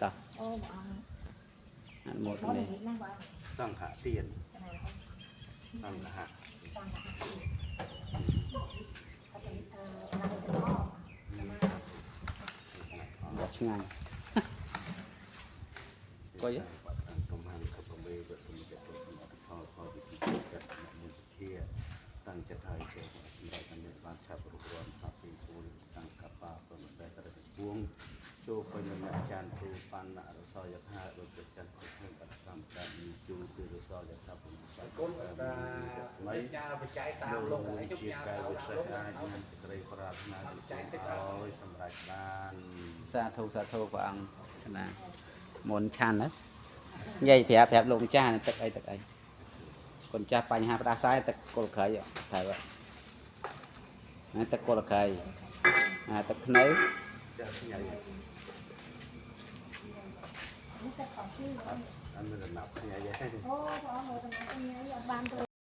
តោះ អូព្រះអង្គ អនុមោទ មក នា និយាយណាព្រះអង្គ សង្ឃទានសង្ឃៈ សង្ឃៈអត់អឺឡើងចំអ បោះឆ្ងាញ់កុយ កំហាំងកបមេវសុមិចតុសម្អត់ផលផលវិធីចិត្តមុនធាតាំងចិត្តហើយចូលសម្រាប់តែបានឆាប់រុះរាន់ថាពីពូលសង្កបាសុនតែត្រពួងចូលពេញអ្នកចានទូបណ្ណរសយថាដូចជាចាន់គុណបត្តកម្មកាមីជូគឺរសយថាពុំបា គុណតា ស្មី ញ៉ាបច្ច័យតាមលោកអីខ្ញុំ ជា ញ៉ា កាយ តាម វិសេស លោក អាចមានសេចក្តីប្រាថ្នាឲ្យសម្រេចបាន សាធុសាធុព្រះអង្គណាមុនឆាន់ណានិយាយប្រាប់ប្រាប់លោកម្ចាស់ទឹកអីទឹកអីកូនចាស់បញ្ហាផ្ដាសាយទឹកគល់ក្រៃត្រូវណាទឹកគល់ក្រៃអាទឹកភ្នៅ ចាស់ញ៉ៃ នេះតែខំគឺ អត់មានដំណាប់ញ៉ៃទេ អូព្រះអង្គមកតំណាក់ញ៉ៃអត់បានទៅ